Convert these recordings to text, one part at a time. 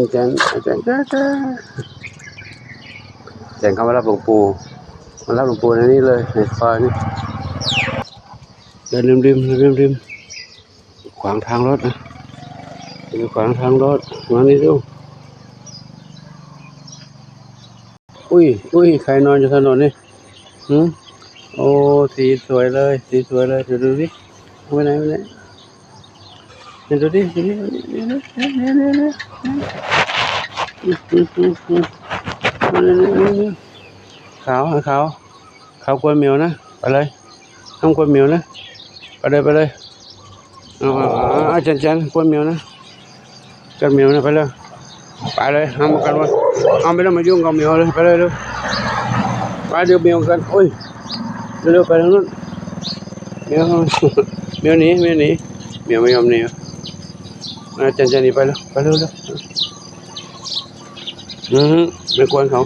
ນ ແຈນ ອາຈານ ແຈນ ແຈນ ແຈນເຂົ້າມາຮັບຫຼວງປູ່ ມາຮັບຫຼວງປູ່ໃນນີ້ເລີຍ ໃນຊອຍນີ້ ເດີນລິມໆ ລິມໆ ຂວາງທາງລົດນະ ຂວາງທາງລົດ ມານີ້ດູ. ອຸ້ຍ ອຸ້ຍ ໃຄນອນຢູ່ຖະໜົນນີ້? ຫື? ໂອ້ ສີສວຍເລີຍ ສີສວຍເລີຍ ເດີນດູຊິ ເອົາໄປໄຫນ ໄປໄຫນ ເດີນດູດິ ດູດິ ຂາວ ຂາວ ຂາວກວ່າແມວນະ ໄປເລີຍ ຫ້າມກວດແມວນະ ໄປເລີຍ ໄປເລີຍ ເອົາ ເອົາ ເອົາ ຈັນ ຈັນ ກວດແມວນະ ກັດແມວນະ ໄປເລີຍ ໄປເລີຍ ຫ້າມກັດ ເອົາ ໄປເລີຍ ມາຫຍຸ້ງກັບແມວເລີຍ ໄປເລີຍ ເລັວ ໄປ ດຽວແມວກັດ ໂອ້ຍ ເລັວໆ ໄປທາງນັ້ນ ແມວ ແມວໜີ ແມວໜີ ແມວບໍ່ຍອມໜີ ອາ ຈັນ ຈັນ ໜີ ໄປເລີຍ ໄປເລີຍ ເລັວ. ອື ໄປກວນເຂົາ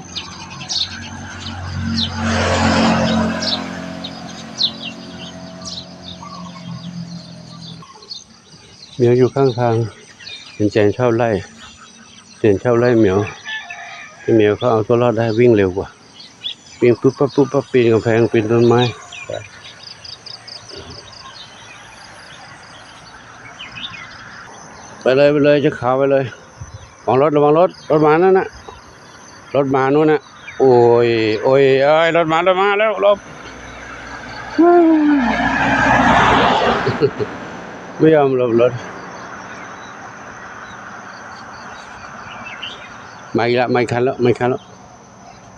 ແມວຢູ່ຂ້າງທາງ ເຫັນແສງເຊົາໄລ່ ເຫັນເຊົາໄລ່ແມວ ແຕ່ແມວເຂົາເອົາຕົວລອດໄດ້ ວິ່ງເລັວກວ່າ ປີນປຸບປັບປຸບປັບ ປີນກຳແພງ ປີນຕົ້ນໄມ້ ໄປເລີຍ ໄປເລີຍ ຈັກຂາວໄປເລີຍ ລະວັງລົດ ລະວັງລົດ ລົດມານັ້ນນະ ລົດມາໂນ່ນນະ ໂອ້ຍ ໂອ້ຍ ເອີຍ ລົດມາ ລົດມາແລ້ວ ຫຼົບ ບໍ່ຍອມຫຼົບລົດ ມາອີກລະ ມາອີກຄັນລະ ມາອີກຄັນລະ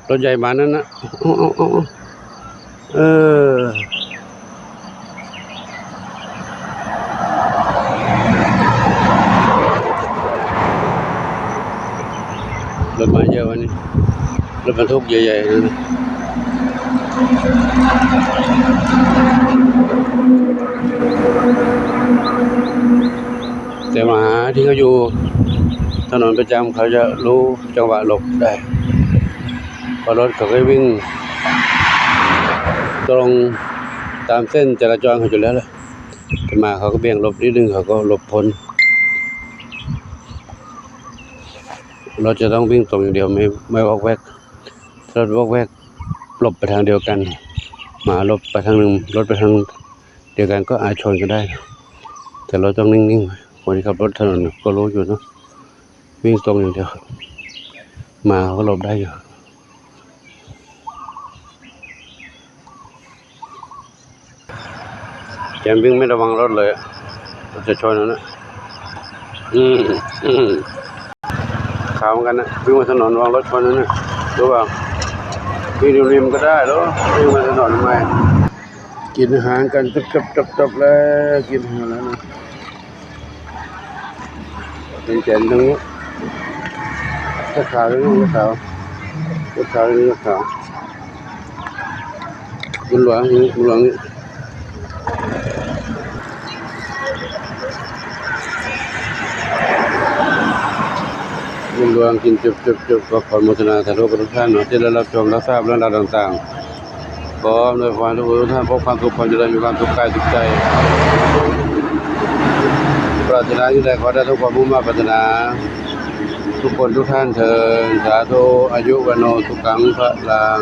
ລົດໃຫຍ່ມານັ້ນນະ ເອົາ ເອົາ ເອົາ ເອີ ລົດມາເຍອະວະນີ້ ລົດບັນທຸກໃຫຍ່ໆ ນັ້ນນະ ແຕ່ມາຫາທີ່ເຂົາຢູ່ຖະໜົນປະຈຳ ເຂົາຈະຮູ້ຈັງຫວະຫຼົບໄດ້ ເພາະລົດເຂົາເຄີຍວິ່ງຕົງຕາມເສັ້ນຈະລາຈອນເຂົາຢູ່ແລ້ວລະ ແຕ່ມາເຂົາກໍບ່ຽງຫຼົບນິດໜຶ່ງ ເຂົາກໍຫຼົບພົ້ນ ລົດຈະຕ້ອງວິ່ງຕົງຢ່າງດຽວ ໄມ່ ໄມ່ວອກແວກ ຖ້າລົດວອກແວກຫຼົບໄປທາງດຽວກັນ ໝາຫຼົບໄປທາງໜຶ່ງ ລົດໄປທາງ เดี๋ยวกันก็อาจชนกันได้ แต่เราต้องนิ่งๆไว้ คนที่ขับรถถนนก็รู้อยู่เนาะ วิ่งตรงอย่างเดียว หมาเขาก็หลบได้อยู่ แกวิ่งไม่ระวังรถเลยอะ รถจะชนแล้วนะ อืม อืม ขาวเหมือนกันนะ วิ่งบนถนนระวังรถชนนะเนี่ย รู้เปล่า วิ่งริมๆก็ได้เหรอ วิ่งบนถนนทำไม กินอาหารกันจบๆๆๆแล้ว กินอาหารแล้วนะ เป็นแสนตรงนี้ รถขาว รถขาว รถขาว รถขาว บุญหลวง บุญหลวง บุญหลวงกินจุบๆๆ ขออนุโมทนาสาธุกับทุกท่านเนาะ ที่ได้รับชมรับทราบเรื่องราวต่างๆ ขออำนวยพรให้ทุกท่านพบความสุขความเจริญ มีความสุขกายสุขใจ ปรารถนาสิ่งใดขอได้ทุกความมุ่งมา่ปรารถนา ทุกคนทุกท่านเทอญ สาธุ อายุ วัณโณ สุขัง พลัง